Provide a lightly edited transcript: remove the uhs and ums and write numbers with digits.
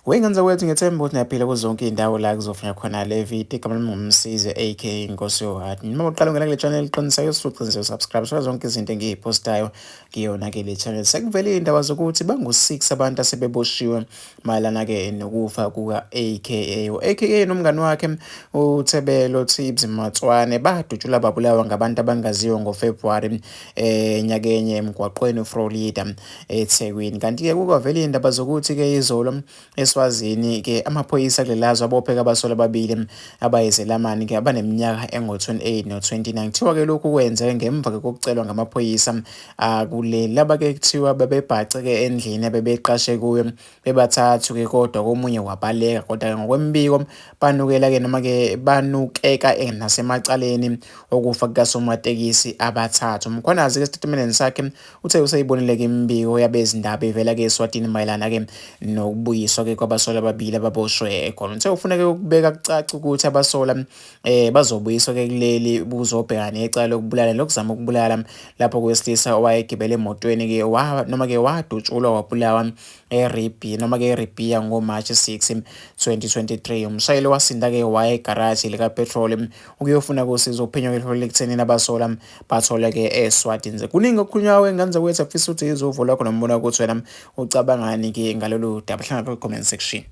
Wey'ngane zakwethu, ngiyethemba ukuthi niyaphila kuzo zonke iy'ndawo la kuzofunya khona le video. Igama lami nguMsizi aka Nkosi Yohadi. Noma uqala ungena kule channel, qiniseka usuqiniseka subscribe so zonke izinto engiy'postayo kuyona-ke le channel. Sekuvele iy'ndaba zokuthi bangu-6 abantu asebeboshiwe mayelana-ke nokufa kuka-AKA. U-AKA nomngani wakhe uThebelo Tibz Matswane badutshulwa babulawa ngabantu abangaziwa ngoFebruwari nyakenye emgwaqweni uFrolida eThekwini. Kanti-ke kukavela iy'ndaba zokuthi-ke izolo eSwazini-ke amaphoyisa kulelazwe abophe-ke abasolwa ababili abayizelamani-ke abaneminyaka engo-28 no-29. Kuthiwa-ke lokhu kwenzeke ngemva-ke kokucelwa ngamaphoyisa akuleli. Laba-ke kuthiwa bebebhace-ke endlini abebeqashe kuyo bebathathu-ke kodwa komunye wabaleka. Kodwa-ke ngokwembiko banukela-ke noma-ke banukeka nasemacaleni okufa kukasomatekisi abathathu. UMkhwanazi-ke esitatimendeni sakhe uthe useyibonile-ke imibiko yabezindaba ivela-ke eSwatini mayelana-ke nokubuyiswa-ke kwabasolwa ababili ababoshwe khona. Uthe ufuna-ke ukubeka kucace ukuthi abasolwa bazobuyiswa-ke kuleli buzobhekana necala lokubulala lokuzama ukubulala lapho kowesilisa owayegibele emotweni-ke noma-ke wadutshulwa wabulawa eRibhi noma-ke eRibhiya ngoMarch 6, 2023. Umshayeli wasinda-ke waya egaraji likapetroli ukuyofuna kusizo. Uphenyo liholele ekuthenini abasolwa batholeke eSwatini. Kuningi okukhulunywayo engane zakwethu, afisa ukuthi izovo lwakho nombono wakho ukuthi wena ucabangani-ke ngalolu daba. Hlangana kwi-comment section.